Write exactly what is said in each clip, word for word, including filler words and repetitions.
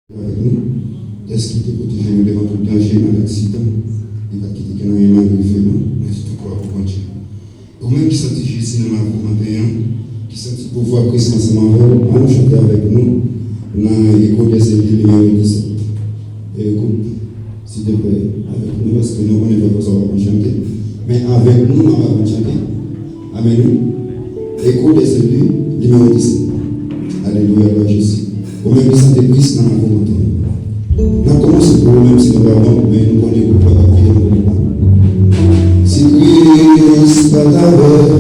Avèk nou, dèske te pwoteje nou devan tout danje, mal, aksidan. Li pa t kite kenn anyen mal rive nou. Men se tout glwa pou Bondye. Ou menm ki santi Jezi nan lavi w maten an, ki santi pouvwa Kris ansanm avè w, ann chante avèk nou nan Echo des Élus nimewo disèt. E gwoup, silteplè, avèk nou, paske nou konnen fè konsa w ap chante. Men avèk nou, n ap aprann chante. Amèn, wi. Echo des Élus, nimewo disèt. Alelouya, glwa Jezi. Ou menm ki santi Kris nan lavi w maten an. N ap kòmanse pou ou menm si nou pa bon, men nou konnen gwoup la p ap kite nou pou kont nou. Si Kris pa t avè w,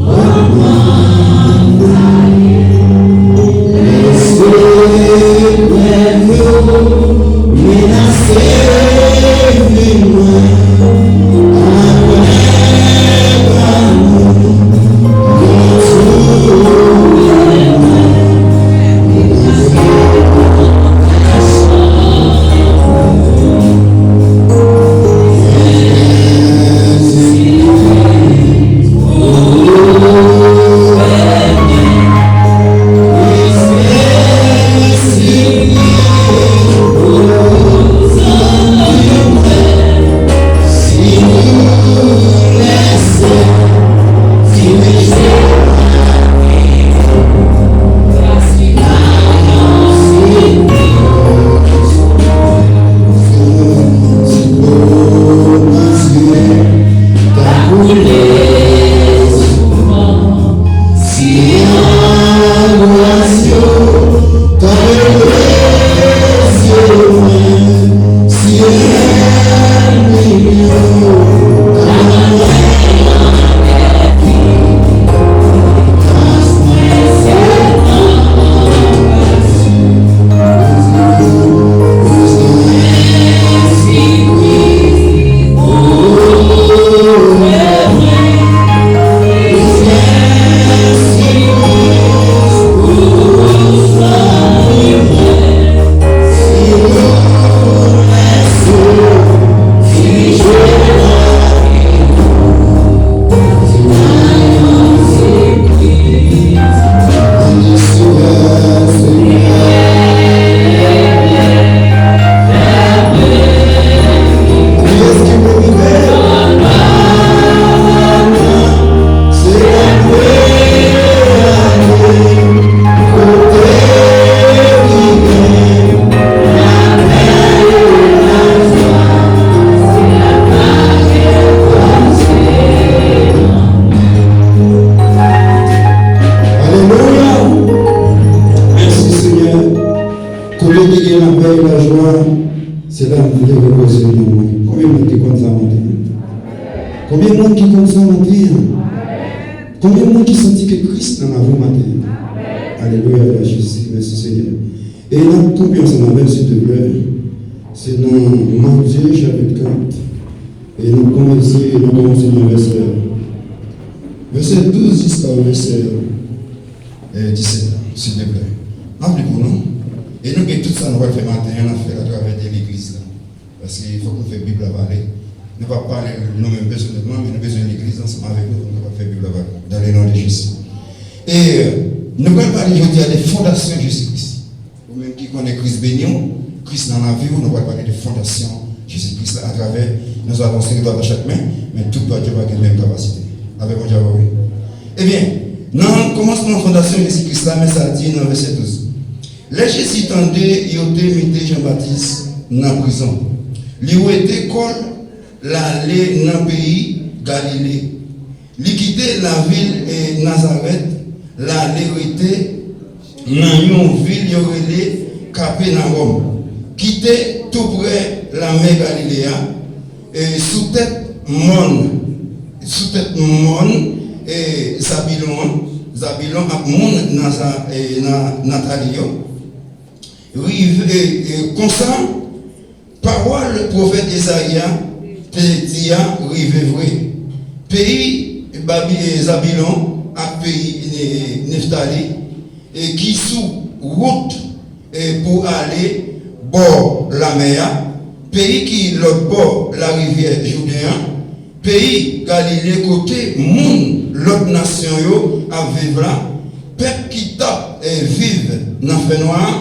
kòman lè sekrè yo menase vi mwen, apre pa mwen. Alelouya! Mèsi, Senyè. Kote ki gen lapè e lajwa, se la m vle repoze nan mwen. Konbyen moun ki konn sa maten an? Konbyen moun ki konn sa maten an? Konbyen moun ki santi ke Kris nan lavi w maten an? Alelouya, glwa Jezi. Mèsi, Senyè. E n ap kanpe ansanm avè l, silteplè. Se nan Matye, chapit kat. E n ap kòmanse, n ap kòmanse nan vèsè, vèsè douz jiska vèsè, eh, disèt la, silteplè. M ap li pou nou. E nou gen tout sa nou pral fè maten an, n ap fè l atravè de legliz la. Paske fòk nou fè Bib la pale. Nou p ap pale nou menm pèsonèlman, men nou bezwen legliz ansanm avèk nou pou nou kapab fè Bib la pale. Dans le nom de Jésus. E, euh, nou pral pale jodi a de fondasyon Jezi Kris. Ou menm ki konnen Kris beni w, Kris nan lavi w, nou pral pale de fondasyon Jezi Kris la atravè, nou avè yon seri dwa nan chak men, men tout dwa yo pa gen menm kapasite. Avè Bondye avè w, wi. Ebyen, nan kòmansman fondasyon Jezi Kris la, men sa l di nan vèsè douz. Lè Jezi tande yo te mete Jan Batis nan prizon, li wete kò l, l ale nan peyi Galile. Li kite lavil, e, Nazarèt, l ale rete nan yon vil yo rele Kapenawòm, ki te toupre lamè Galile a, e, sou tèt mòn, sou tèt mòn, e, Zabilon an, Zabilon ak moun Naza-, e, Na-, Naftali yo. Rive, e, e, konsa, pawòl pwofèt Ezayi a te di a rive vre. Peyi Babi-, e, Zabilon ak peyi, e, Neftali, e, ki sou wout, e, pou ale bò lamè a, peyi ki lòt bò larivyè Jouden an, peyi Galile kote moun lòt nasyon yo ap viv la, pèp ki t ap, e, viv nan fènwa a,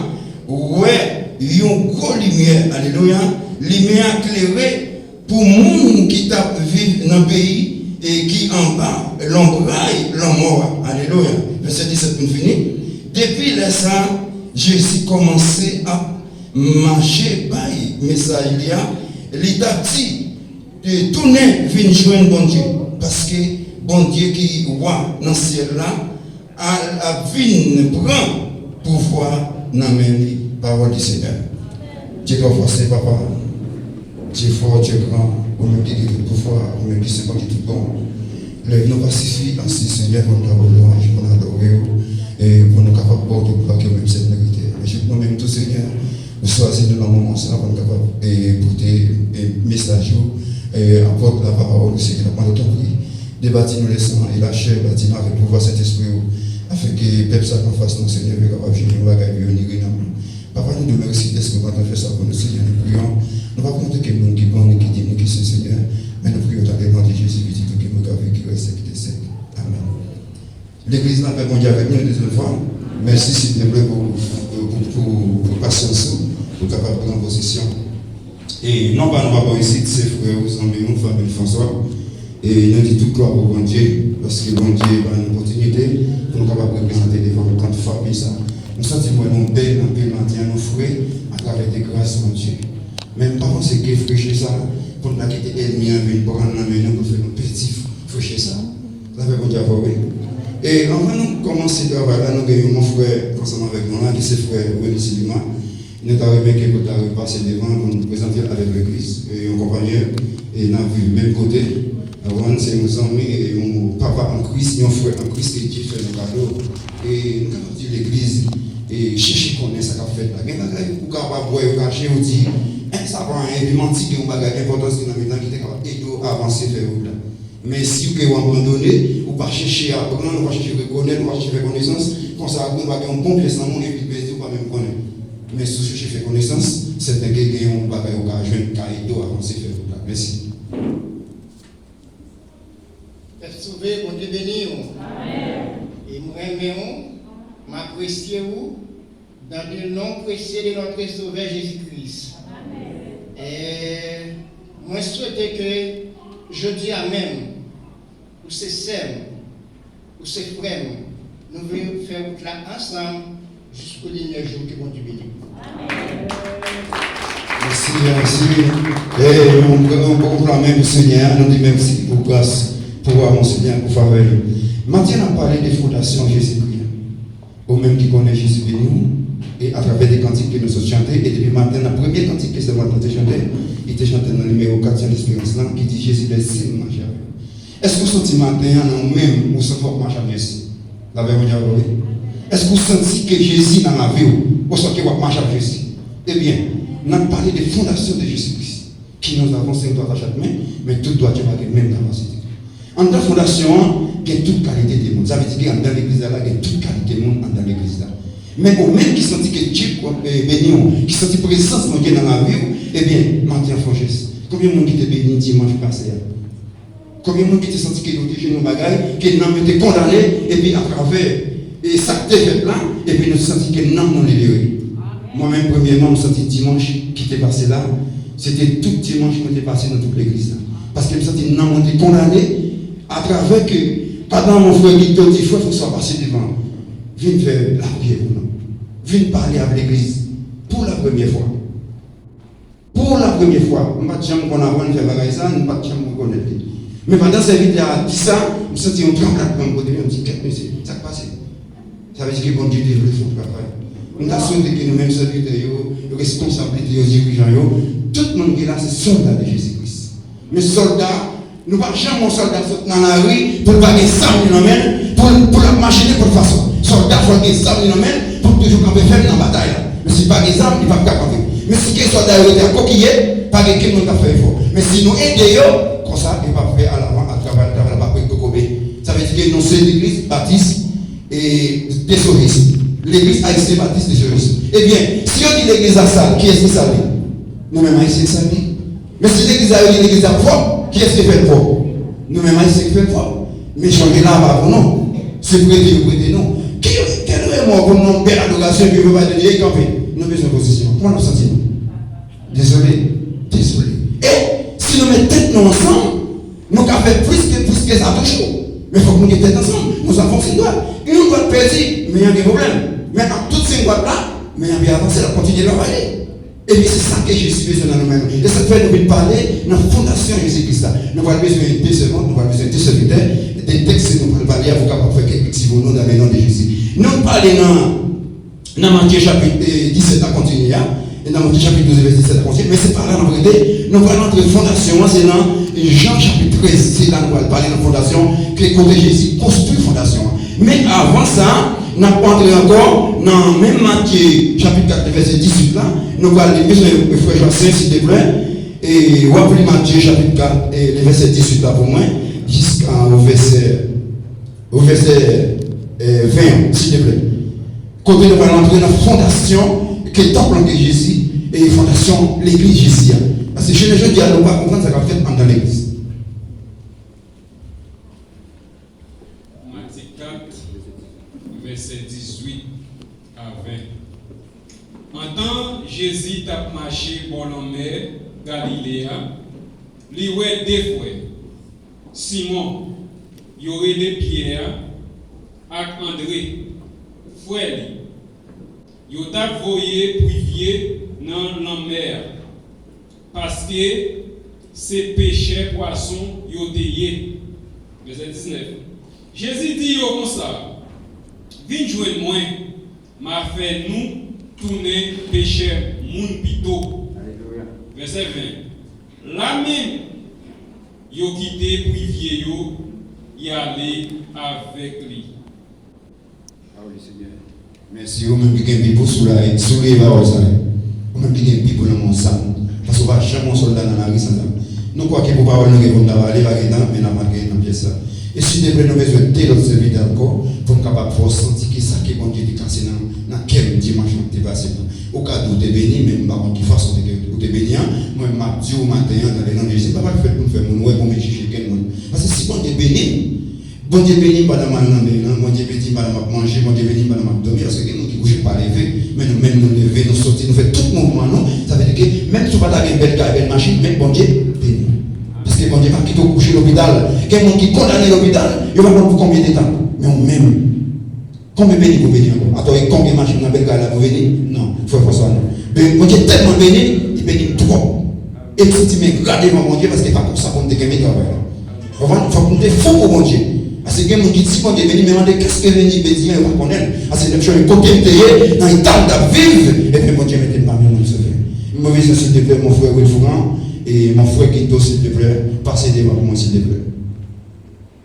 wè yon gwo limyè, alelouya, limyè a klere pou moun ki t ap viv nan peyi e ki anba lonbray lanmò a, alelouya. Vèsè disèt pou n fini. Depi lè sa a, Jezi kòmanse ap mache bay mesaj li a, li t ap di, e, tounen vin jwenn Bondye, paske Bondye ki wa nan syèl la, al ap vin pran pouvwa nan men li. Pawòl di Senyè. Dieu très fort, Senyè Papa. Dieu fort, Dieu grand, ou menm ki gen tout pouvwa, ou menm ki se Bondye tout bon. Lè nou pa sifi, ansi Senyè, pou n ka ba w lwanj, pou n adore w, e pou nou kapab ba w tout glwa ke ou menm sèl merite. Men jodi nou menm tou, Senyè, ou chwazi nou nan moman sa a pou n kapab, e, pote, e, mesaj ou, e, apòt la pawòl ou, Senyè, n ap mande w tanpri, debati nou lèsan e lachè, bati nou avèk pouvwa Sentespri ou, afenke pèp sa k anfas nou, Senyè, yo kapab jwenn yon bagay pou yo nire nanm nou. Papa, nou demen resi Sentespri ou, pandan fè sa pou nou, Senyè, nou priye w. Nou pa konte ke moun ki bon, ni ki dib, ni ki sen, Senyè, men nou priye w, tande mande Jezi, pitit ou ki mouri, ki rese, ki te sèk. Amèn. Legliz la, pè Bondye avèk nou yon dezyèm fwa. Mèsi, silvouplè, pou, pou, pou, pou, pou pasyans ou, pou kapab pran pozisyon. E non pa nou pa bò isit, se frè ou, zanmi ou, Fabien François. E nou di tout glwa pou Bondye, paske Bondye ba nou opòtinite pou nou kapab reprezante devan yon kont fanmi sa. Nou santi mwen nou bèl anpil maten an, nou fre atravè de gras Bondye. Men m pa panse ke freche sa, pou n pa kite ènmi an vin pran l nan men nou pou fè nou pèdi freche sa. Lapè Bondye avè w, wi. E anvan nou kòmanse travay la, nou gen yon mon frè ansanm avèk nou la, ki se frè Willy Silima. Nou ta renmen ke pou ta repase devan pou nou prezante l avèk legliz, e yon konpanyè, e n ap viv menm kote. Avan, se yon zanmi, e yon papa an Kris, yon frè an Kris ke Dye fè nou kado. E nou kapab di legliz, e chèche konnen sa k ap fèt la. Gen bagay ou kapab wè yo kache, ou di, en, sa pa anyen, epi manti gen yon bagay enpòtan ki nan mitan ki te kapab ede w avanse fè wout la. Men si w ke w abandone, ou pa chèche aprann, ou pa chèche rekonèt, ou pa chèche fè konesans, konsa apre w pa gen yon bon pyès nan moun epi pèdi, ou pa menm konnen. Men si w chèche fè konesans, sèten ke gen yon bagay ou ka jwenn ki ka ede w avanse fè wout la. Mèsi. Pèp sove, Bondye beni w. E m renmen w, m apresye w. Dans le nom précieux de notre Sauveur Jésus-Christ. E mwen swete ke jodi a menm, ou se sè m, ou se frè m, nou vle fè wout la ansanm jis pou limyè jou ke Bondye beni. Mèsi, mèsi. E yon, yon bon flamen pou Senyè a, nou di mèsi pou gras, pou amou Senyè, pou favè li. Maten n ap pale de fondasyon Jezikri a. Ou menm ki konnen Jezi beni w, e atravè de kantik ke nou sot chante, e depi maten nan premye kantik ke sè Marthe te chante, li te chante nan nimewo kat Sent Esperans lan, ki di, Jezi bèl si m mache avè w. Èske w santi maten an nan ou menm, ou santi w ap mache ak Jezi? Lapè Bondye avè w, wi. Èske w santi ke Jezi nan lavi w, oswa ke w ap mache ak Jezi? Ebyen, n ap pale de fondasyon de Jezi Kris. Qui nous avons cinq doigts à chaque main, men tout dwat yo pa gen menm kapasite. Anndan fondasyon an, gen tout kalite de moun. Sa vle di ke anndan legliz la, la gen tout kalite moun anndan legliz la. Men ou menm ki santi ke Dye, eh, beni w, ki santi prezans Bondye nan lavi w, ebyen, maten an fè yon jès. Konbyen moun ki te beni dimanch pase a? Konbyen moun ki te santi ke yo te jwenn yon bagay, ke nanm yo te kondane, epi atravè, e sa k te fèt la, epi nou santi ke nanm nou libere? Mwen menm, premyèman, m santi dimanch ki te pase la, se te tout dimanch mwen te pase nan tout legliz la. Paske m santi nanm mwen te kondane, atravè ke, pandan mon frè Guido di, frè François, pase devan, vin fè lapriyè pou nou. Vin pale ak legliz pou la premyè fwa. Pou la premyè fwa, m pa t janm konn aprann fè bagay sa, m pa t janm rekonèt li. Men pandan sèvitè a di sa, m santi yon tranblanman kote m, m di, kèt mesye, sa k pase? Sa vle di ke Bondye te vle fè yon travay. M ta swete ke nou menm sèvitè yo, responsablite yo, dirijan yo, tout moun ki la se sòlda de Jezi Kris. Men sòlda, nou pa janm wè yon sòlda sot nan lari pou l pa gen zam li nan men l, pou l, pou l ap mache nenpòt fason. Sòlda fò l gen zam li nan men l pou l toujou kanpe fèm nan batay la. Men si l pa gen zam, li p ap ka kanpe. Men si ke sòlda yo rete ak kokiye, pa gen kenn moun k ap fè efò. Men si nou ede yo, konsa, yo p ap fè alavan ak travay, travay la p ap ret kokobe. Sa vle di ke nou se legliz batis e de Soris. Legliz ayisyen batis de Soris. Ebyen, si yo di legliz la sal, kiyès ki sal li? Nou menm ayisyen k sal li. Men si legliz la, yo di legliz la pwòp, kiyès ki fè l pwòp? Nou menm ayisyen ki fè l pwòp. Men chanje la pa pou nou. Se prete yo prete nou. Ki, kèl remò pou nou nan bèl adorasyon epi yo pa di, ey, kanpe. Nou bezwen pozisyon. Kòman w santi nou? Dezole, dezole. E si nou met tèt nou ansanm, nou ka fè plis ke, plis ke sa toujou. Men fòk nou gen tèt ansanm. Nous avons une droite. Yon dwat pèdi, men yon gen pwoblèm. Men ak tout senk dwat la, men yon ap avanse, l ap kontinye travay li. Epi se sa ke Jezi bezwen nan nou menm. E sa k fè nou vin pale nan fondasyon Jezi Kris la. Nou pral bezwen de sèvant, nou pral bezwen de sèvitè, de tèks nou pral pale a, pou kapab fè kèk ti pou nou nan le non de Jezi. Nou pale nan, nan Matye chapit, eh, disèt la kontinye a, e nan Matye chapit douz vèsè disèt la kontinye, men se pa la nou prale, nou pral antre fondasyon an, se nan Jan chapit trèz, se la nou pral pale nan fondasyon, ke kote Jezi konstwi fondasyon an. Men avan sa, n ap antre ankò nan menm Matye chapit kat vèsè dizuit la. Nou pral li, bezwen frè Jocelyn, silteplè. E w ap li Matye chapit kat, e, le vèsè dizuit la pou mwen, jiska o vèsè, o vèsè, e, ven an, silteplè. Kote nou pral antre nan fondasyon ke tanp lan ke Jezi, e fondasyon legliz Jezi a. Paske jounen jodi a, nou pa konprann sa k ap fèt anndan legliz. Matye kat, vèsè dizuit a ven. Antan Jezi t ap mache bò lanmè Galile a, li wè de frè Simon, yo rele Pyè ak Andre, frè li. Yo t ap voye privye nan lanmè a, paske se pechè pwason yo te ye. Vèsè diznèf. Jezi di yo konsa, "Vin jwenn mwen, m a fè nou tounen pechè moun pito." Alelouya. Vèsè ven. La menm, yo kite privye yo, y ale avèk li. Pawòl li, Senyè. Mèsi, ou menm ki gen Bib ou, soulye, soulye pawòl sa yo. Ou menm ki gen Bib ou nan men w, zam. Paske w pa janm wè yon sòlda nan lari san zam. Nou kwè ke pou pawòl nou gen pou n ta pale, pa gen tan, men n ap antre nan pyès la. E silteplè, nou bezwen de lòt sèvitè ankò, pou n kapab fè w santi ke sa ke Bondye te kase nan, nan kè m dimanch lan ki te pase la. Ou ka di w te beni, men m pa konn ki fason te, ou te beni an. Mwen, m ap di w maten an, nan le non de Jezi, m pa pral fè pou m fè moun wè, pou m jije kenn moun. Paske si Bondye beni m, Bondye beni m pandan m al nan beny lan, Bondye beni m pandan m ap manje, Bondye beni m pandan m ap dòmi, paske gen moun ki kouche pa leve, men nou menm nou leve, nou soti, nou fè tout mouvman nou, sa vle di ke menm si w pa ta gen bèl kay, bèl machin, men Bondye beni w. Paske Bondye pa kite w kouche lopital. Gen moun ki kondane lopital, yo pa konn pou konbyen de tan. Men ou menm, konbyen beni pou beni ankò? Atò, e konbyen machin nan bèl kay la pou beni? Non, frè François, non. Bondye tèlman beni, li beni m twòp. E m santi m engra devan Bondye paske pa konsa pou m te kenbe travay la. Konprann? Fòk m te fou pou Bondye. Paske gen moun ki di Bondye beni, men mande kèske beni, beni an, yo pa konnen l. Paske lè m chonje kote m te ye, nan eta m t ap viv, ebyen Bondye mete m pami moun sove. Mwen bezwen, silteplè, mon frè Wilfran e mon frè Guido, silteplè, pase devan pou mwen, silteplè.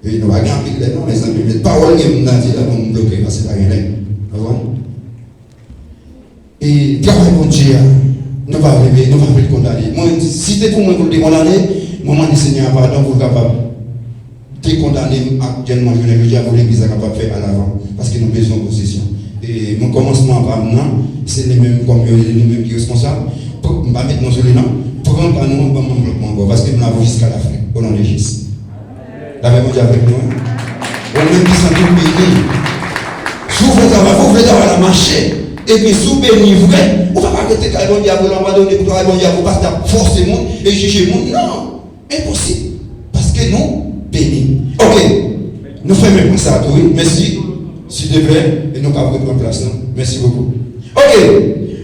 E nou pa gen anpil lè non, mezanmi, men pawòl gen pou m ta di la, bon, m bloke, paske pa gen lè. Konprann? E travay Bondye a, nou pa vle, nou pa vle l kondane. Mwen, si te pou mwen pou l te kondane, mwen mande Senyè a padon pou l kapab dekondane m aktyèlman, jounen jodi a, pou legliz la kapab fè alavan. Paske nou bezwen opozisyon. E mwen, kòmansman pa m nan, se li menm kòm yo, li menm ki responsab. Pran, m pa met non sou li non. Pran pa nou an, ban m anvlòp mwen ankò, paske m la pou jiska Lafrik, o non de Jezi. Lapè Bondye avèk nou, wi. Ou menm ki santi w beni, si w vle travay, fò w vle travay la mache. Epi si w beni vre, ou pa ka rete kay Bondye a pou l abandone, pou travay Bondye a pou pastè ap fòse moun e jije moun. Non, enposib. Paske nou beni. Oke. Nou fèmen pwen sa a tou, wi. Mèsi. Silteplè, e nou ka reprann plas nou. Mèsi bokou. Oke.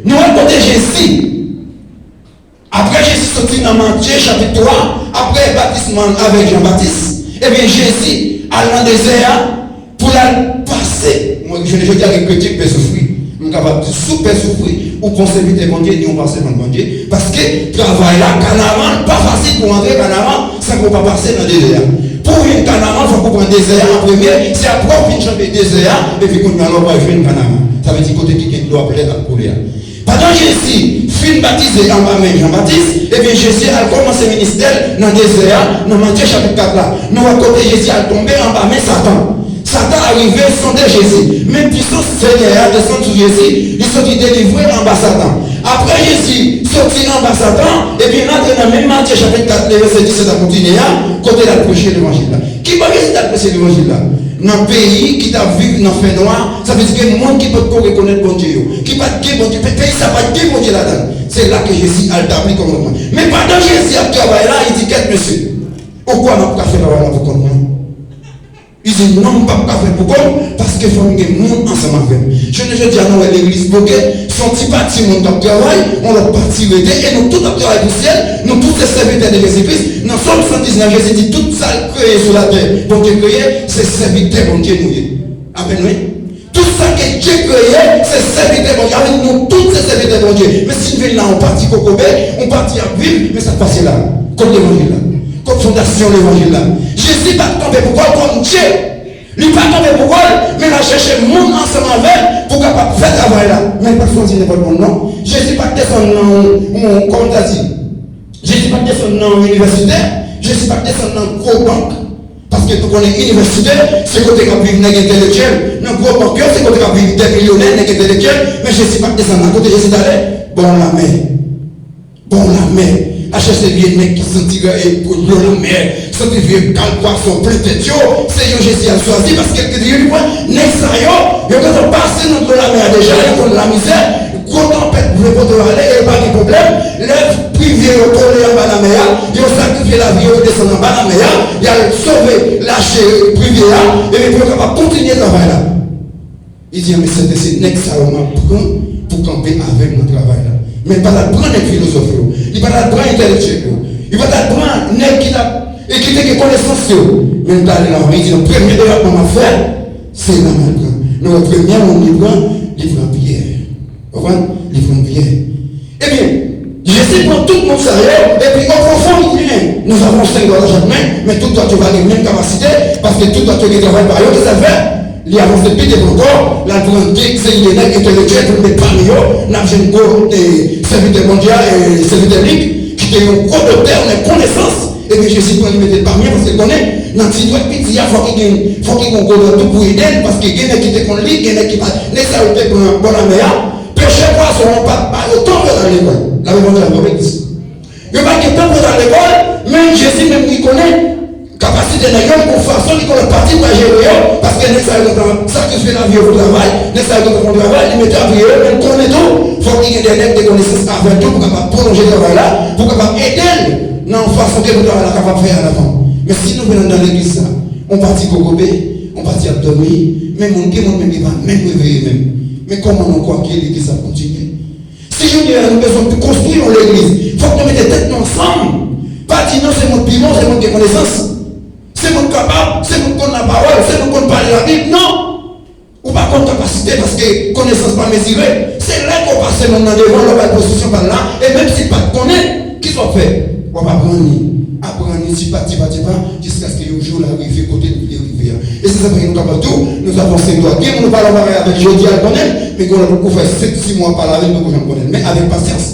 Nou wè kote Jezi Apre Jezi soti nan Matye chapit twa, apre batisman l avèk Jan Batis, ebyen, Jezi al nan dezè a pou l al pase. Mwen, jounen jodi a, gen kretyen k pè soufri. M kapab di, si w pè soufri, ou pa yon sèvitè Bondye, ni yon pa sèvant Bondye, paske travay la, kanaran, pa fasil pou w antre kanaran san ke w pa pase nan dezè a. Pou w jwenn kanaran, fòk ou pran dezè a an premye, se apre w fin chante dezè a, epi kounye a la w pral jwenn kanaran. Sa vle di kote ki gen dlo ap lèt ap koule a. Pandan Jezi fin batize anba men Jan Batis, ebyen, Jezi al kòmanse ministè l nan dezè a, nan Matye chapit kat la. Nou wè kote Jezi al tonbe anba men Satan. Satan arive sonde Jezi. Men pisans Senyè a desann sou Jezi, li soti delivre l anba Satan. Apre Jezi soti anba Satan, ebyen, l antre nan menm Matye chapit kat, vèsè disèt a kontinye a, kote l al preche levanjil la. Ki bò Jezi t al preche levanjil la? Nan peyi ki t ap viv nan fènwa, sa vle di gen moun ki potko rekonèt Bondye yo, ki pa t gen Bondye, pe-, peyi sa pa t gen Bondye ladan l. Se la ke Jezi al tabli kòmandman. Men pandan Jezi ap travay la, li di, "Kèt mesye, ou kwè m ap ka fè travay la pou kont mwen?" Li di, "Non, m p ap ka fè l pou kò m, paske fò m gen moun ansanm avè m." Jounen jodi a, nou wè legliz bloke, se yon ti pati moun k ap travay, yon lòt pati rete, e nou tout ap travay pou syèl, nou tout se sèvitè de Jezi Kris. Nan Sòm san diznèf, Jezi di, "Tout sa l kreye sou latè, Bondye kreye, se sèvitè Bondye nou ye." Amèn, wi. Tout sa ke Dye kreye, se sèvitè Bondye. Avèk nou tout se sèvitè Bondye. Men si n vin la, yon pati kokobe, yon pati ap viv, men sa k pase la? Kot levanjil la? Kot fondasyon levanjil la? Jezi pa t kanpe pou kò l kòm Dye. Li pa kanpe pou kò l, men l al chèche moun ansanm avè l pou kapab fè travay la. Men l pa t chwazi nenpòt moun, non. Jezi pa t desann nan yon, yon, kòman ta di? Jezi pa t desann nan yon inivèsite. Jezi pa t desann nan gwo bank. Paske nou konnen inivèsite, se kote k ap viv nèg entelektyèl. Nan gwo bank yo, se kote k ap viv de milyonè, nèg entelektyèl. Men Jezi pa t desann la. Kote Jezi t ale? Bò lanmè. Bò lanmè. Al chèche vye nèg ki santi, e, dlo lanmè, santi vye kal pwason plen tèt yo. Se yo Jezi al chwazi paske l te di yo, li pran nèg sa yo, yo gentan pase nan dlo lanmè a deja, yo konn lamizè. Gwo tanpèt vle pote yo ale, e yo pa gen pwoblèm. Lè privye yo kole anba lanmè a, yo sakrifye lavi yo, yo desann anba lanmè a, y al sove lache privye a, epi pou yo kapab kontinye travay la. Li di, "Anben, se, se nèg sa yo m ap pran pou kanpe avè m nan travay la." Men l pa t al pran nèg filozòf yo, li pa t al pran entelektyèl yo, li pa t al pran nèg ki t ap, e ki te gen konesans yo. Men l t ale la, li di, "Non, premye devlòpman m ap fè, se la m al pran." Nou wè premye moun li pran, li pran Pyè. Konprann? Li pran Pyè. Ebyen, Jezi pran tout moun sa yo, epi o pwofon li di, "Men, nou avon senk dwat a chak men, men tout dwat yo pa gen menm kapasite, paske tout dwat yo gen travay pa yo ke sa l fè." Li avanse pi devan ankò, l al pran de seri de nèg entelektyèl pou l met pami yo, n ap jwenn gwo, e, sèvitè Bondye a, e, sèvitè Lik, ki te yon gwo doktè, yon nèg konesans. Ebyen, Jezi pran li mete l pami yo, paske l konnen, nan ti dwèt piti a, fòk li gen, fòk li gen yon gwo dwèt tou pou ede l, paske gen nèg ki te konn li, gen nèg ki pa, nèg sa yo te pran bò lanmè a, pechè pwason an pa t ba yo tan pou yo t al lekòl. Lave Bondye la, legliz. Yo pa t gen tan pou yo t al lekòl, men Jezi menm li konnen kapasite nèg yo, li gon fason, li gon lòt pati pou l jere yo, paske nèg sa yo gentan sakrifye lavi yo pou travay, nèg sa yo gentan konn travay, li mete apre yo, men l konnen tou, fòk li gen de nèg de konesans avè l tou pou kapab pwolonje travay la, pou kapab ede l nan yon fason ke pou travay la kapab fè an avan. Men si nou vin anndan legliz sa, yon pati kokobe, yon pati ap dòmi, men moun, gen moun menm ki pa menm reveye menm. Men kòman nou kwè ke legliz ap kontinye? Si jodi a nou bezwen konstwi yon legliz, fòk nou mete tèt nou ansanm. Pa di non, se moun pi bon, se moun gen konesans. Se moun kapab, se moun konn lapawòl, se moun konn pale Labib. Non! Ou pa konn kapasite paske konesans pa mezire. Se lè ke w pase moun nan devan, lè w bay pozisyon pa l la, e menm si l pa t konnen, kisa w ap fè? W ap aprann li. Aprann li ti pa, ti pa, ti pa, jiskaske yon jou l a rive kote l vle rive a. E se sa k fè nou kapab di w, nou avon senk dwat. Gen moun ou pale yon bagay avè l jodi a, l konnen l, men gen lòt ou fè senk, sis mwa w ap pale avè l, poko janm konnen l. Men avèk pasyans,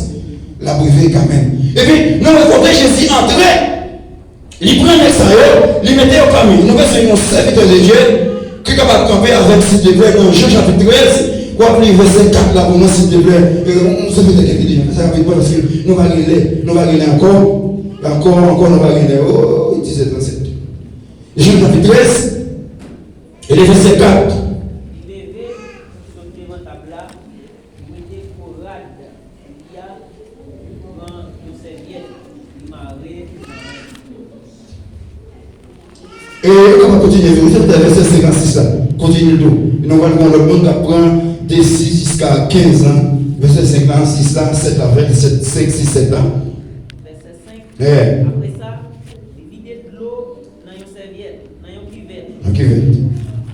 l ap rive kanmenm. Epi, nou wè kote Jezi antre, li pran nèg sa yo, li mete yo pami. Nou bezwen yon sèvitè de Dye ki kapab kanpe avèk, silteplè, nan Jan chapit trèz, w ap li vèsè kat la pou mwen, silteplè. E, yon sèvitè ki vini, sa rapid, paske nou pa gen lè, nou pa gen lè ankò. Ankò, ankò, nou pa gen lè. O, dizèt trannsèt. Jan chapit trèz, e li vèsè kat. Li leve, sot devan tab la, li mete korad li a, li pran yon sèvyèt, li mare nan men li. E nou kapab kontinye li, se vèsè senk a sis la. Kontinye l tou. E nou pral gen yon lòt moun k ap pran de sis jiska kenz la. Vèsè senk la, sis la, sèt la, vèsè senk, sis, sèt la. Vèsè senk. Apre sa, li vide dlo nan yon sèvyèt, nan yon kivèt. Yon kivèt.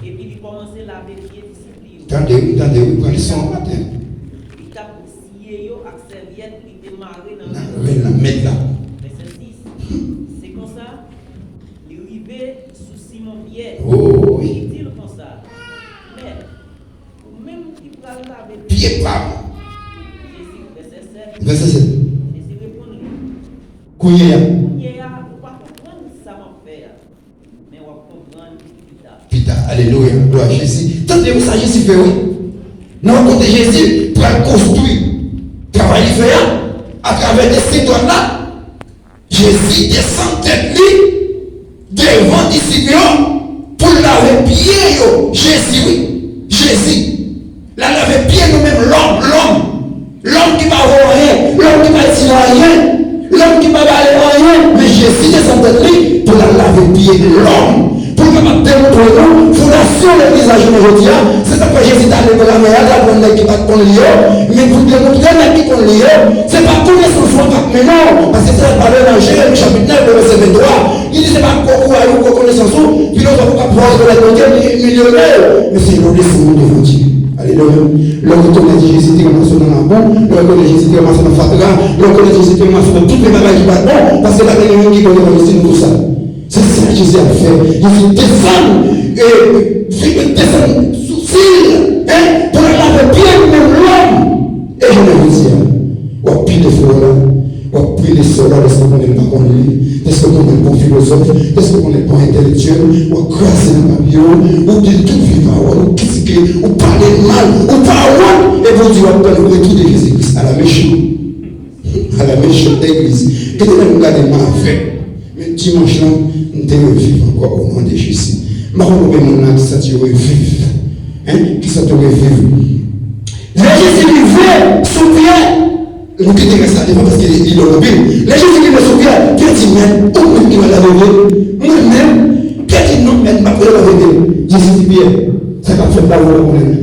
Epi li kòmanse lave pye disip li yo. Tande wi, tande wi, pran leson an maten. Li t ap siye yo ak sèvyèt li te mare nan men l. Nan men l la. Vèsè sis. Se konsa, li rive sou Simon Pyè. O wi. Li di l konsa, Mèt, ou menm ki pral lave pye pa m. Jezi, vèsè sèt. Vèsè sèt. Jezi reponn li, Kounye a. Kounye a, ou pa konprann sa m ap fè a, men w ap konprann pita. Pita, alelouya, glwa a Jezi. Tande wi sa Jezi fè wi. Nan yon kote Jezi pral konstwi travay li fè a, atravè de senk dwat la, Jezi desann tèt li devan disip yo pou l lave pye Pye lòm. Pou l kapab demontre nou fondasyon legliz la jounen jodi a, se sa k fè Jezi t ale bò lanmè a, t al pran nèg ki pa t konn li yo, men pou l demontre nèg ki konn li yo, se pa konesans ou an k ap mennen w, paske se sa l pale nan Jeremi chapit nèf, vèsè venntwa, li di se pa gwo kouraj ou, gwo konesans ou, filozòf ou k ap fè w rekonèt Bondye, mi-, milyonè, men se rekonesans ou devan Dye. Alelouya. Lè w rekonèt Jezi te ranmase w nan labou, lè w rekonèt Jezi te ranmase w nan fatra, lè w rekonèt Jezi te ranmase w nan tout vye bagay ki pa t bon, paske pa gen youn ki konnen konn Jezi nan tout sa. Se sa Jezi ap fè. Jezi desann, e, fi-, desann sou fil, en, pou l al lave pye li menm lòm. E jounen jodi a, w ap pile frè w la, w ap pile sè w la, dèske w konnen l pa konn li, dèske w konnen l pa yon filozòf, dèske w konnen l pa yon entèlektyèl, w ap kraze nan papye w, ou di l tout vye pawòl, ou kritike, ou pale l mal, ou pa wont, epi w di w ap tann retou de Jezi Kris. Ala mechan! Ala mechan legliz! Kite nèg m gade m avè. Men dimanch lan, m te reviv ankò o non de Jezi. M pa konn konbyen moun la ki santi yo reviv. Hein? Ki santi yo reviv. Lè Jezi rive sou Pyè, nou kite rès la devan paske li, li long anpil. Lè Jezi rive sou Pyè, Pyè di, Mèt, ou menm ki pral lave pye m? Mwen menm? Pyè di, Non, Mèt, m p ap lave pye w. Jezi di, Pyè, sa k ap fèt la, ou pa konnen l.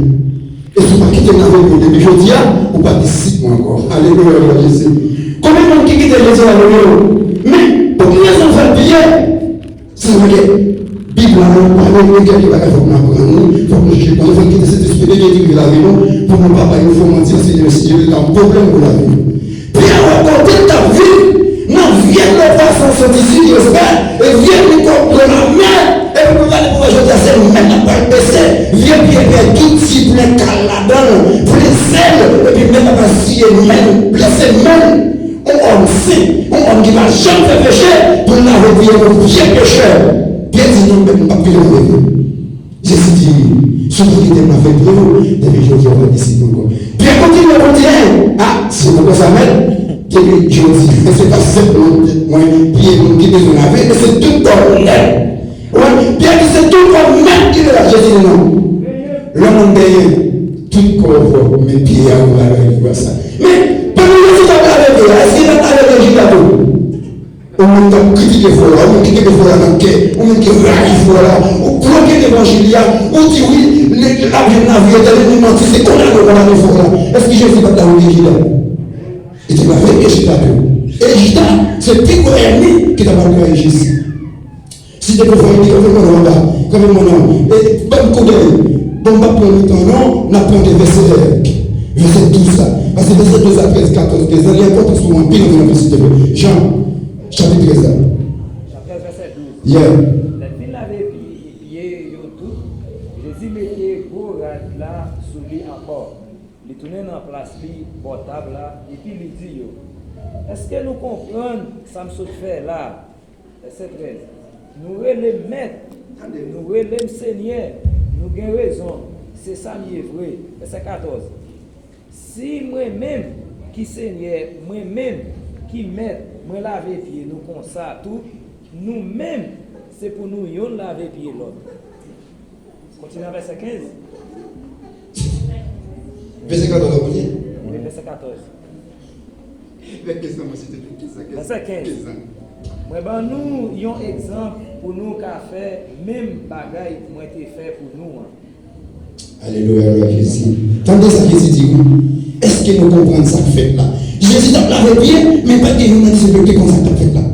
E si w pa kite m lave pye w depi jodi a, ou pa disip mwen ankò. Alelouya, glwa Jezi. Konbyen moun ki kite Jezi lave pye yo? Men, pou ki rezon fè l pye? Se sa k fè Bib la, nou pa gen kèk bagay fòk nou aprann li, fòk nou chèche konnen, fòk kite Sentespri de Dye dirije lavi nou, pou nou pa bay yon fo manti, Senyè, Senyè, li ka yon pwoblèm pou lavi nou. Pyè wè kote l t ap viv, nan vye dlo pwason santi si respè, e vye mikwo dlo lanmè, epi pou gade pou wè jodi a se mèt la pral bese, vye pye Pyè tou di plen kal ladan l, plen sèl, epi mèt la pral siye men l, blese men l. Yon òm sen, yon òm ki pa janm fè peche, pou l lave pye yon vye pechè. Pyè di, Non, mèt, m p ap kite w lave pye m. Jezi di, Si w pa kite m lave pye w, depi jodi a w pa disip mwen ankò. Pyè kontinye pou l di, Hey, a, si w konsa, Mèt, depi jodi, e se pa senpman tèt mwen, pye mwen ki bezwen lave, men se tout kò m nèt. Ou wè, Pyè di, Se tout kò m nèt ki nèt la. Jezi di, Non. Lè moun benyen, tout kò w pwòp, men pye a ou lave avèk dlo sa. Men, pandan Jezi t ap lave pye a, èske l t ap lave pye Jida tou? Ou menm k ap kritike frè w la, ou menm ki kenbe frè w la nan kè, ou menm ki rayi frè w la, ou bloke levanjil li a, ou di wi, l ap jwenn lavi etènèl, li manti, se kondane w kondane frè w la. Èske Jezi pa t lave pye Jida? Li te lave pye Jida tou. E Jida, se pi gwo ènmi ki ta pral trayi Jezi. Si te pou fè, li kanpe mwen non anba, kanpe mwen non. E ban m koudèy. Bon, m p ap pran lontan non, n ap pran de vèsè, vèsè douz la. Paske vèsè douz la, trèz, katòz, kenz la, li enpòtan pou mwen anpil, anpil, anpil, silteplè. Jan, chapit trèz la. Chapit trèz, vèsè douz. Yeah. Lè l fin lave pye, pye yo tout, Jezi mete gwo rad la sou li ankò. Li tounen nan plas li bò tab la, epi li di yo, Èske nou konprann sa m sot fè la? Vèsè trèz. Nou rele m Mèt, nou rele m Senyè, nou gen rezon, se sa m ye vre. Vèsè katòz. Si mwen menm ki Senyè, mwen menm ki Mèt, mwen lave pye nou konsa tou, nou menm, se pou nou yonn lave pye lòt. Kontinye nan vèsè kenz. Vèsè katòz la, w ap li? Wi, vèsè katòz. Vèsè kenz la, mwen, silteplè, kenz la, kenz la. Vèsè kenz. Kenz la. Mwen ban nou yon egzanp pou nou ka fè menm bagay mwen te fè pou nou an. Alelouya, glwa Jezi. Tande sa Jezi di, wi. Èske nou konprann sa k fèt la? Jezi t ap lave pye, men pa t gen youn nan disip yo ki te konn sa k t ap fèt la.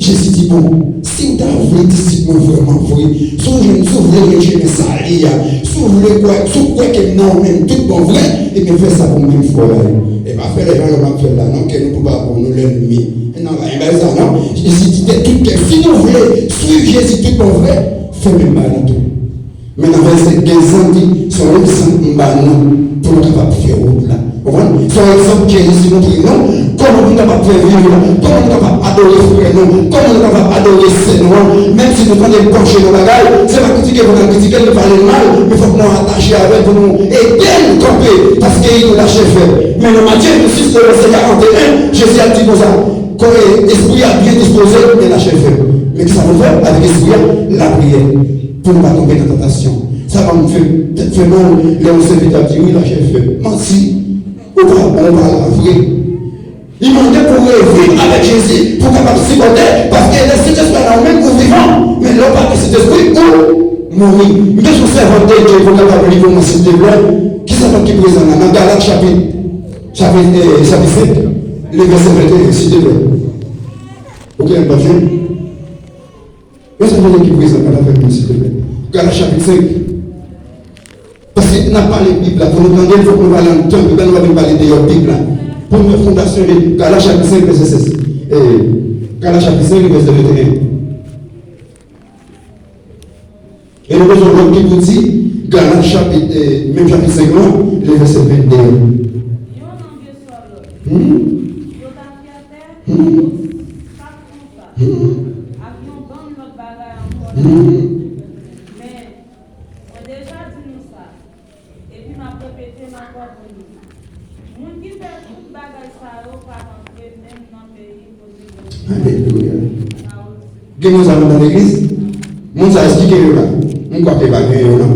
Jezi di, Bon, si w ta vle disip mwen vrèman vre, si w jwenn, si w vle jwenn chemen sali a, si w vle kwè, si w kwè ke m nan ou menm tout bon vre, ebyen fè sa pou mwen menm frè w la yo. E pa fè lè jan lòm ap fè l la, non, ke nou tou pa bon, nou lènmi. E nan, pa gen bagay sa, non. Jezi di de tout kè, si nou vle swiv Jezi tout bon vre, fè menm bagay la tou. Men nan vèsè kenz la, di, se yon egzanp m ba nou pou nou kapab fè wout la. Ou konprann? Se yon egzanp Jezi montre nou kòman pou nou kapab fè viv la, kòman nou kapab adore frè nou, kòman nou kapab adore sè nou an. Menm si nou tande l panche nan bagay, se pa kritike pou n al kritike l, nou pale l mal, men fòk nou atache avè l pou nou ede l kanpe, paske il nous l'a fait. Men nan Matye sis, vèsè karannteyen, Jezi ap di konsa, Kò e espri a byen dispoze, men lachè fèb. Men kisa pou fè avèk espri a? Lapriyè. Pou nou pa tonbe nan tantasyon. Sa pa m fè tèt fè mal lè yon sèvitè ap di, wi, lachè fèb. Manti. Ou pa bon, ou pa la vre. Li mande pou w reviv avèk Jezi, pou w kapab sipòte, paske lè Sentespri a nan ou menm, ou vivan. Men lè w pa gen Sentespri, ou mouri. M bezwen sèvant de Dye pou w kapab li pou mwen, silvouplè. Ki sèvant ki prezan la? Nan Galat chapit, chapit, eh, chapit senk, le vèsè venteyen, silvouplè. Ou gen l, pa vre? Yon sèl moun ki prezan, pa ta fè plis, silvouplè. Galat chapit senk. Paske n ap pale Bib la, fò nou tande l, fòk nou pale anndan Bib la, nou pa vin pale deyò Bib la. Premye fondasyon de Galat chapit senk, vèsè sèz. Eh, Galat chapit senk, vèsè venteyen. E nou bezwen lòt ki pou di, Galat chapit, eh, menm chapit senk lan, le vèsè vennde. Youn anvi swa lòt. Hmm. Yo t ap fè tè, Hmm. Sa pou sa. Hmm. Ak yon bann lòt bagay ankò. Hmm. Men, mwen deja di nou sa, epi m ap repete l ankò pou nou. Moun ki fè tout bagay sa yo p ap antre menm nan peyi kote Bondye. Alelouya. Gen moun sa nan legliz? Moun sa, èske gen yo la? M kwè ke pa gen yo, non.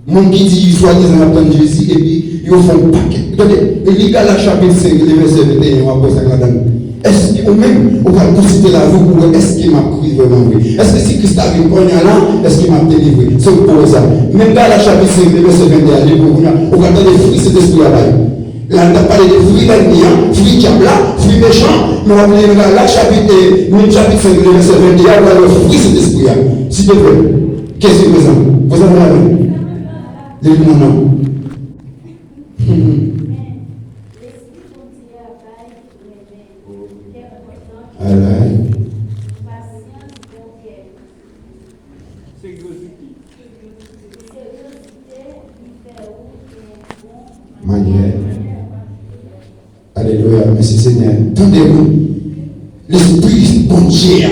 Moun ki di swadizan y ap tann Jezi, epi yo fè yon pakèt. Tande, li Galat chapit senk, li vèsè venteyen, w ap wè sa k ladan l. Èske ou menm, ou pral konsidere lavi w pou wè èske m ap kriye vrèman vre? Èske si Kris ta vin kounye a la, èske m ap delivre? Se ou k pou wè sa. Men Galat chapit senk, li vèsè venteyen, li pou kounye a, ou pral tande fwi Sentespri a bay. La, n ap pale de fwi lènmi an, fwi dyab la, fwi mechan, men w ap li nan Galat chapit, eh, menm chapit senk, li vèsè venteyen, w ap wè fwi Sentespri a. Silvouplè, kiyès ki prezan? Prezan nan lavi. Leve men w non. Alright. Seryozite. Manyè. Alelouya. Mèsi, Senyè. Tande, wi. Lespri Bondye a,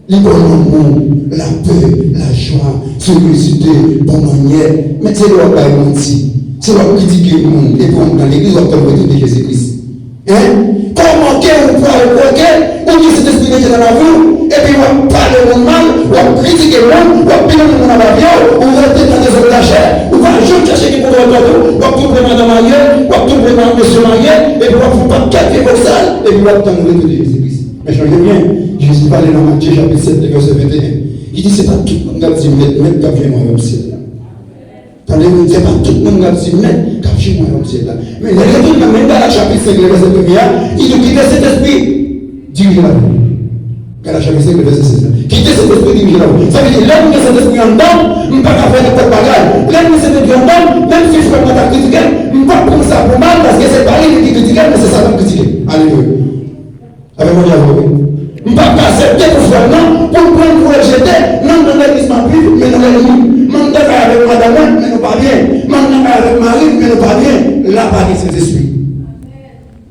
li ba w lanmou, lapè, lajwa, seryozite, bon manyè. Men se lè w ap bay manti, se lè w ap kritike moun, epi w anndan legliz, w ap tann retoun de Jezi Kris. Hein? Kòman ke ou pral kwè ke ou gen Sentespri Bondye nan lavi w, epi w ap pale moun mal, w ap kritike moun, w ap pile moun nan papye w, ou rete nan dezòd lachè, ou pa janm chèche gen kontwòl tèt ou, w ap twouble madanm marye, w ap twouble ma-, mesye marye, epi w ap fè yon pakèt vye vòksal, epi w ap tann retoun de Jezi Kris. Men chonje byen, Jezi pale nan Matye chapit sèt, vèsè venteyen. Li di, se pa tout moun k ap di, mèt, mèt, k ap jwenn wayòm syèl la. Tande, se pa tout moun k ap di mèt k ap jwenn wayòm syèl la. Men lè nou retourne nan menm Galat chapit senk, vèsè premye a, li di kite Sentespri dirije lavi w. Galat chapit senk, vèsè sèz la. Kite Sentespri dirije lavi w. Sa vle di, lè m gen Sentespri anndan m, m pa ka fè nenpòt bagay. Lè m gen Sentespri anndan m, menm si frè mwen ta kritike m, m p ap pran sa pou mal, paske se pa li menm ki kritike m, men se Satan k kritike m. Alelouya. Avèk mwen, avèk mwen. M p ap ka aksepte pou frè m nan, pou l pran m pou l jete, nan, nan legliz m ap viv, men nou lènmi. M anndan kay avèk madanm mwen, men nou pa byen. M anndan kay avèk mari m, men nou pa byen. La pa gen Sentespri.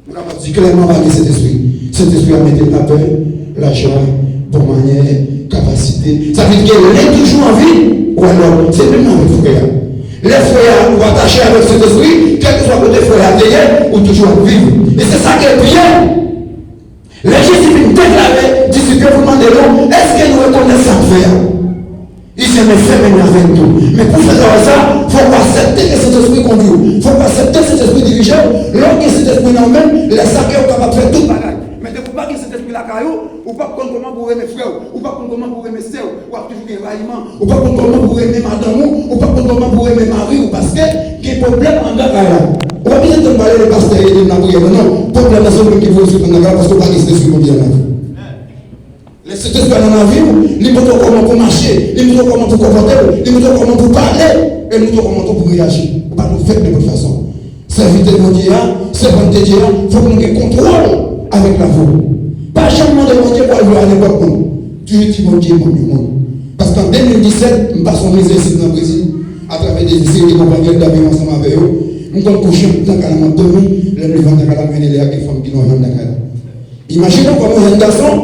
Nou kapab di klèman pa gen Sentespri. Sentespri a mete lapè, lajwa, bon manyè, kapasite. Sa vle di ke lè toujou anvi wè lòt. Se menm jan avèk frè a. Lè frè a ou atache avèk Sentespri, kèlkeswa kote frè a te ye, ou toujou ap viv. E se sa ke byen. Lè Jezi vin deklare disip yo pou l mande yo, èske nou rekonèt sa m fè a? Li di, men fè menm jan avèk nou. Men pou fè travay sa, fòk ou aksepte ke Sentespri kondui w. Fòk ou aksepte Sentespri dirije w. Lè w gen Sentespri nan ou menm, lè sa ke ou kapab fè tout bagay. Men depi w pa gen Sentespri lakay ou, ou p ap konn kòman pou w renmen frè w. Ou p ap konn kòman pou w renmen sè w. W ap toujou gen rayiman. Ou pa konn kòman pou renmen madanm ou, ou pa konn kòman pou renmen mari w, paske gen pwoblèm anndan kay la. Ou pa bezwen tann pale de pastè ede m lapriyè, non, non. Pwoblèm nan se ou menm ki pou rezoud anndan kay la, paske ou pa gen Sentespri Bondye nan lavi w. Lè Sentespri a nan lavi w, li montre w kòman pou w mache, li montre w kòman pou w konpòte w, li montre w kòman pou w pale, e li montre w kòman tou pou w reyaji. Ou pa dwe fèt nenpòt fason. Sèvitè Bondye a, sèvant de Dye a, fòk nou gen kontwòl avèk lavi w. Pa janm mande Bondye pou al viv a nenpòt moun. Toujou di, Bondye, ban m yon moun. Paske an de mil disèt, m pase yon mizè isit nan Brezil, atravè de seri de konpanyèl dam yo ansanm avè yo. M konn kouche anndan kay la, m ap dòmi, lè m leve anndan kay la, m jwenn lè a gen fanm ki nan anndan kay la. Imajine w kòman yon jèn gason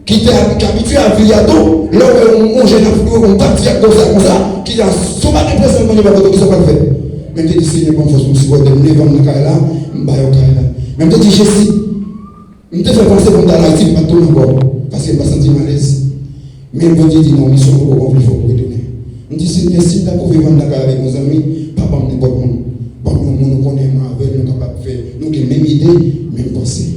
ki te ab-, ki abitye a viv a tou, lè w wè yon, yon jèn ap yon pati ak konsa, konsa, ki a sou pa gen presyon, Bondye pa konn kisa w pral fè. Men m te di, Senyè, ban m fòs pou m sipòte, m leve anndan kay la, m ba yo kay la. Men m te di, Jezi, m te fè panse pou m t al Ayiti, m pa t tounen ankò, paske m pa santi m alèz. Men Bondye di, non, misyon poko konpli, fòk ou retounen. M di, Senyè, si m ta pou viv anndan kay avèk yon zanmi, pa ban m nenpòt moun. Ban m yon moun ou konnen mwen avè l, nou kapab fè, nou gen menm ide, menm panse.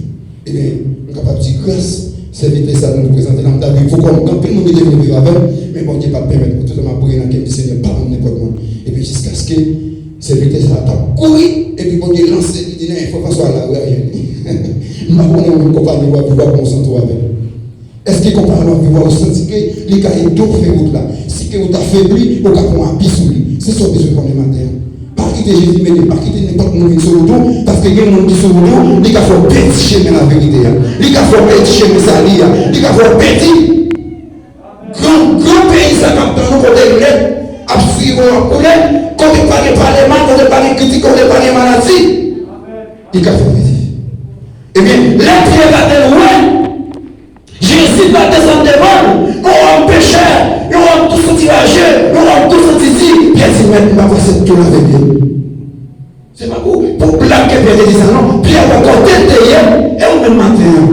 Ebyen, m kapab di gras sèvitè sa nou prezante la, m ta vle pou kòm anpil moun ki te vin viv avè m, men Bondye pa t pèmèt mwen. Toutan m ap priye nan kè m, di, Senyè, pa ban m nenpòt moun. Epi jiskaske sèvitè sa a t ap kouri, epi Bondye lanse li, di, nan enfòmasyon a la, wi, a jwenn li. M pa konnen ou menm konpayi w ap viv, w ap konsantre avè l. Èske konpayi w ap viv, w ap santi ke li ka ede w fè wout la? Si ke ou ta febli, ou ka pran abi sou li. Se sa w bezwen konnen maten an. Pa kite Jezi mennen, pa kite nenpòt moun vin sou wout ou, paske gen moun ki sou wout ou, li ka fè w pèdi chemen laverite a. Li ka fè w pèdi chemen sali a. Li ka fè w pèdi gran, gran peyi sa k ap tann ou, kote nèg ap swiv ou, ap koule, kote pa gen pale mal, kote pa gen kritik, kote pa gen maladi. Li ka fè w pèdi. Ebyen, lè Pyè gade lwen, Jezi pa desann devan l, yon òm pechè, yon òm tou santi raje, yon òm tou santi di, Pyè di, Mèt, m pa pase tou lavi m. Se pa pou, pou blag ke Pyè te di sa non. Pyè wè kote l te ye, e ou menm maten an.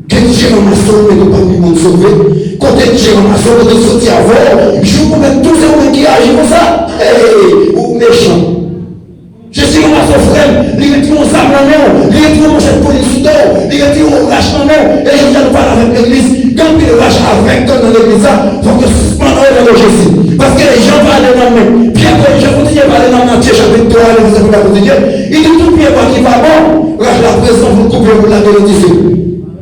Ke Dye ranmase w, mete w pami moun sove. Kote Dye ranmase w, kote l soti avè w, jou pou mèt tou se ou menm ki aji konsa. Hey, ou mechan. Jezi ranmase w, frè m, li retire yon zam nan men w, li retire yon manchèt polis sou do w, li retire yon rach nan men w, e jodi a nou pale avèk legliz, gen anpil rach avèk nan legliz la, fòk yo sispann yo nan non Jezi. Paske Jan pale nan men, Pyè, Jan kontinye pale nan Matye chapit twa, lè Jezi ap kontinye, li di tout pyebwa ki pa bon, rach la prezan pou l koupe, pou l lage nan dife.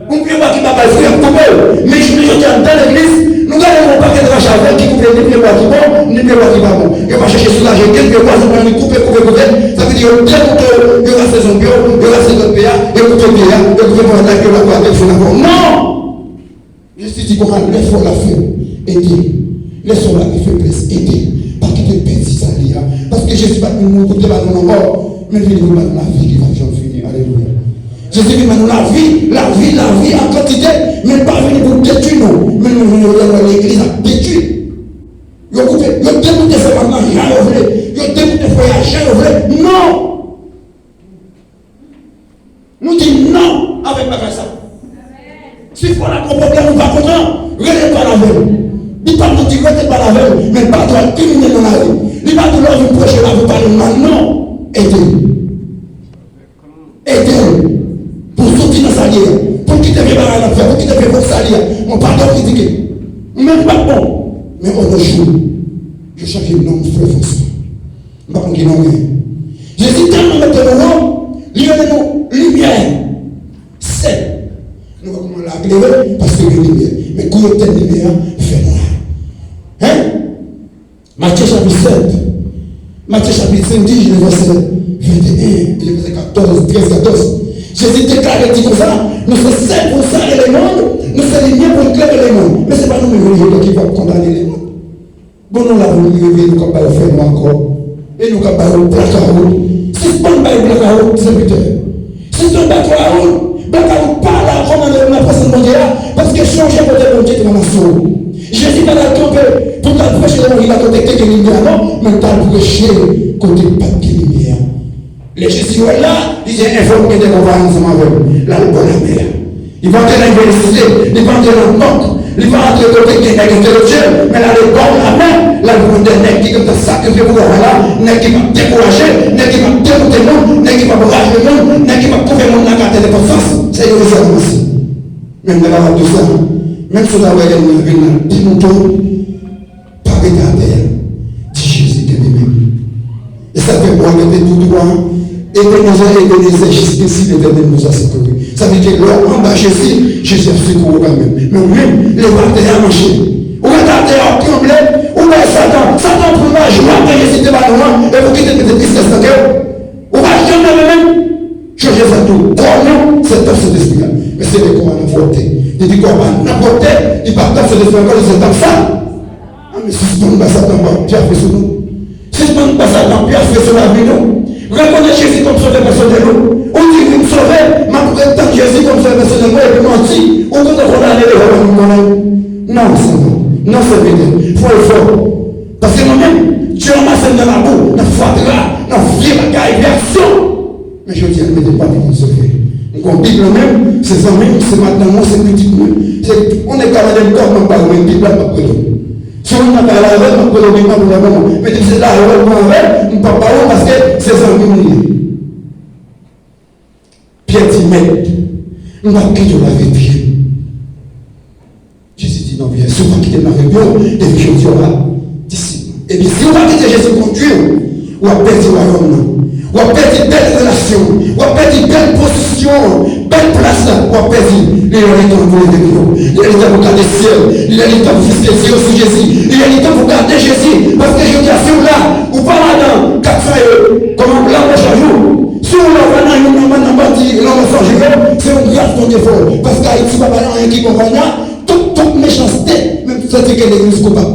Yon pyebwa ki pa bay fwi ap koupe l. Men jounen jodi a, anndan legliz, nou gade yon pakèt rach avèg ki koupe ni pyebwa ki bon, ni pyebwa ki pa bon. Yo pa chèche soulaje kel pyebwa, se pran li koupe, koupe, koupe. Sa vle di yo demoute w, yo rase zonbi w, yo rase lòt pye a, yo koupe pye a, yo koupe ponyèt la, epi yo lakòz avèg fè l ankò. Non! Jezi di konsa, lè frè w la fè w, ede l. Lè sè w la gen feblès, ede l. Pa kite l pèdi sa li a. Paske Jezi pa t vin mouri pou l te ba nou lanmò, men l vini pou l ba nou lavi ki p ap janm fini. Alelouya. Jezi vin ban nou lavi, lavi, lavi an kantite, men l pa vini pou l detwi nou. Men nou jwenn jodi a legliz ap detwi. Yo koupe, yo demoute sè m nan jan yo vle, yo demoute frè a jan yo vle. Non! Nou di non avèk bagay sa. Si frè w la gon pwoblèm ou pa kontan, rele l pale avè l. Li pa pou di rete pale avè l, men pa dwa kriminèl nan lari. Li pa di lè w vin preche la pou pale mal non. Ede l. Ede l pou l soti nan sa l ye a, pou l kite vye bagay l ap fè, pou l kite vye vòs sa l ye a. Mwen pa dwe kritike. Mwen menm m pa t bon. Men o no jou, yo chanje non m frè Franswa. M pa konn ki non l genyen. Jezi tèlman mete nou wo, li rele nou limyè. Sèl. Nou wè kòman la klere, paske gen limyè. Men kou yo tèt limyè a, fè nwa. Hein? Matye chapit sèt. Matye chapit senk di, le vèsè venteyen, le vèsè katòz, trèz, katòz. Jezi deklare di konsa, nou se sèl pou sale lemonn, nou se limyè pou klere lemonn. Men se pa nou menm jodi a ki p ap kondane lemonn. Bon, nou la pou nou rive, nou k ap ba yo fè nwa ankò. E nou k ap ba yo blakawout. Sispann bay blakawout, sèvitè. Sispann bay blakawout. Blakawout pa la kòm nan, nan prezans Bondye a, paske sonje kote Bondye te ranmase w. Jezi pa t al kanpe pou l t al preche levanjil la kote te gen limyè a, non, men l t al preche kote pa t gen limyè a. Lè Jezi wè l la, li di, enfòme gen de konpayi ansanm avè m. L al bò lanmè a. Li pa antre nan inivèsite, li pa antre nan bank, li pa antre kote gen nèg entelektyèl, men l ale bò lanmè, l al pran de nèg ki gentan sakrifye pou travay la, nèg ki p ap dekouraje, nèg ki p ap demoute moun, nèg ki p ap raje moun, nèg ki p ap koupe moun nan katè nenpòt sans. Se yo li fè ranmase. Men m ta kapab di w sa, menm si w ta wè ènmi an vin nan demoute w, pa rete atè a. Di Jezi kenbe men m. E sa fè Pwovèb te di w, Ebenezè, Ebenezè, jisqu'ici l'Éternel nous a secourus. Sa vle di ke lè w anba Jezi, Jezi ap sekouri w kanmenm. Men ou menm, leve atè a, mache. Ou rete atè a, w ap tranble, ou bay Satan, Satan pran lajwa ke Jezi te ba nou an, epi w kite l mete tristès nan kè w. Ou pa janm leve men w. Jan Jezi ap di w, kò nou se tanp Sentespri a. Men se lè kò a nan pwòpte. Li di kò a pa nan pwòpte, li pa tanp Sentespri a ankò, li se tanp sa. A, men sispann ba Satan pyafe sou nou. Sispann ba Satan pyafe sou lavi nou. Rekonèt Jezi kòm Sovè pèsonèl ou. Ou di, wi, m sove, m ap ret tann Jezi kòm Sovè pèsonèl mwen, epi manti, ou kontan kondane leve nan moun nan. Non, sèvitè. Non, sèvitè. Fè efò. Paske mwen menm, Dye ranmase m nan labou, nan fatra, nan vye bagay, vye aksyon. Men jodi a, l mete m pami moun sove. M gon Bib lan men m, se zanmi m, se madanm mwen, se pitit mwen. Se yon nèg ka mande m kòb, m ap ba yo, men Bib la m ap prete w. Si yon moun nan kay la avè m, m ap prete w Bib lan pou lè mwen. Men si se lajan w pran avè m, m p ap ba w paske se zanmi m li ye. Pyè di, Mèt, M p ap kite w lave pye m. Jezi di, non, byen, si w pa kite m lave pye w, depi jodi a, disip mwen. Ebyen, si w pa kite Jezi kondui w, w ap pèdi wayòm nan. W ap pèdi bèl relasyon. W ap pèdi bèl pozisyon an, bèl plas la. W ap pèdi. Li lè li tan pou leve pye w. Li lè li tan pou gade syèl. Li lè li tan pou fikse zye w sou Jezi. Li lè li tan pou gade Jezi. Paske jodi a, si w la, ou pa ladan kat sa yo. Kòman blan mechan yo. Si w la, w pa nan youn nan bann nan bandi lanmò sonje yo, se yon gras Bondye fè w. Paske Ayiti pa bay anyen ki bon kounye a, tout, tout mechanste, menm santi ke legliz koupab.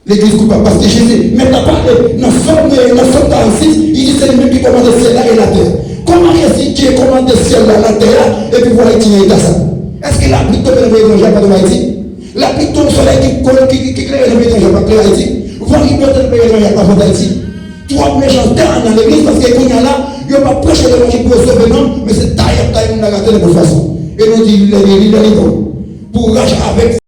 Legliz koupab, paske Jezi, mèt la pale nan Sòm, nan Sòm karannsis, li di se li menm ki kòmande syèl la e latè. Kòman Jezi, Dye kòmande syèl la, latè a, epi pou Ayiti nan eta sa? Èske lapli k tonbe nan peyi etranje a pa tonbe Ayiti? Lapli k tonbe, solèy ki, ki, ki, ki klere nan peyi etranje a pa klere Ayiti? Van ki blote nan peyi etranje a pa blote Ayiti? Twòp mechanste anndan legliz, paske kounye a la, yo pa preche levanjil pou yo sove nonm, men se taye y ap taye moun nan rate nenpòt fason. E nou di, li lè, li lè li bon pou rache avèk